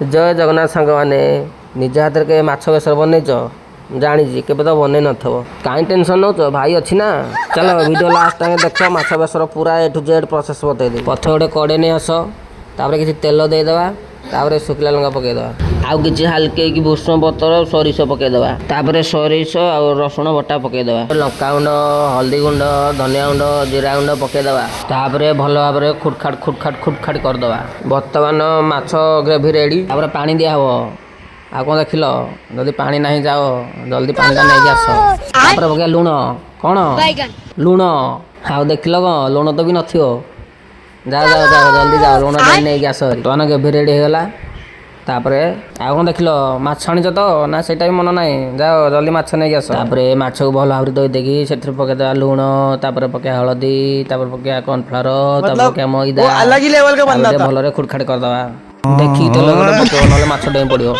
ଜୟ ଜଗନ୍ନାଥ ସାଙ୍ଗମାନେ। ନିଜ ହାତରେ କେବେ ମାଛ ବେସର ବନେଇଛ? ଜାଣିଛି, କେବେ ତ ବନେଇ ନଥିବ। କାହିଁ ଟେନସନ୍ ନେଉଛ? ଭାଇ ଅଛି ନା। ଚାଲ, ଭିଡ଼ିଓ ଲାଷ୍ଟ ଟାଇମ୍ ଦେଖ। ମାଛ ବେସର ପୁରା ଏ ଟୁ ଜେଡ୍ ପ୍ରୋସେସ୍ ବତେଇଦେବି। ପ୍ରଥମେ ଗୋଟେ କଡ଼େଇ ନେଇ ଆସ। ତାପରେ କିଛି ତେଲ ଦେଇଦେବା। ତାପରେ ଶୁଖିଲା ଲଙ୍କା ପକେଇଦେବା ଆଉ କିଛି ହାଲକେଇକି ଭୃଷଙ୍ଗ ପତ୍ର, ସୋରିଷ ପକେଇଦେବା। ତାପରେ ସୋରିଷ ଆଉ ରସୁଣ ବଟା ପକେଇଦେବା। ଲଙ୍କାଗୁଣ୍ଡ, ହଳଦୀ ଗୁଣ୍ଡ, ଧନିଆ ଗୁଣ୍ଡ, ଜିରା ଗୁଣ୍ଡ ପକେଇଦେବା। ତାପରେ ଭଲ ଭାବରେ ଖୁଟଖାଟ ଖୁଟଖାଟ ଖୁଟଖାଟ କରିଦେବା। ବର୍ତ୍ତମାନ ମାଛ ଗ୍ରେଭି ରେଡ଼ି। ତାପରେ ପାଣି ଦିଆହବ। ଆଉ କ'ଣ ଦେଖିଲ? ଯଦି ପାଣି ନାହିଁ, ଯାଅ ଜଲ୍ଦି ପାଣିଟା ନେଇକି ଆସ। ତାପରେ ପକେଇବା ଲୁଣ। କ'ଣ? ଲୁଣ। ଆଉ ଦେଖିଲ କ'ଣ? ଲୁଣ ତ ବି ନଥିବ। ଯାଅ, ଯାଅ, ଯାଅ, ଜଲ୍ଦି ଯାଅ, ଲୁଣ ନେଇକି ଆସ। ବର୍ତ୍ତମାନ ଗ୍ରେଭି ରେଡ଼ି ହେଇଗଲା। ତାପରେ ଆଉ କ'ଣ ଦେଖିଲ? ମାଛ ଆଣିଛ ତ ନା ସେଇଟା ବି ମନ ନାହିଁ? ଯାଅ, ଜଲ୍ଦି ମାଛ ନେଇକି ଆସ। ତାପରେ ମାଛକୁ ଭଲ ଭାବରେ ଧୋଇ ଦେଇକି ସେଥିରେ ପକେଇଦେବା ଲୁଣ, ତାପରେ ପକେଇବା ହଳଦୀ, ତାପରେ ପକେଇବା କର୍ଣ୍ଣଫ୍ଲାୱାର, ତାପରେ ପକେଇବା ମଇଦା। वो अलग ही लेवल का ତାପରେ बंदा ଟିକେ था। ଭଲରେ ଖୁଡ଼ଖାଡ଼ କରିଦେବା। ଦେଖିକି ତେଲ ଗୋଟେ ପକେଇବ, ନହେଲେ ମାଛ ଡେଇଁ ପଡ଼ିବ।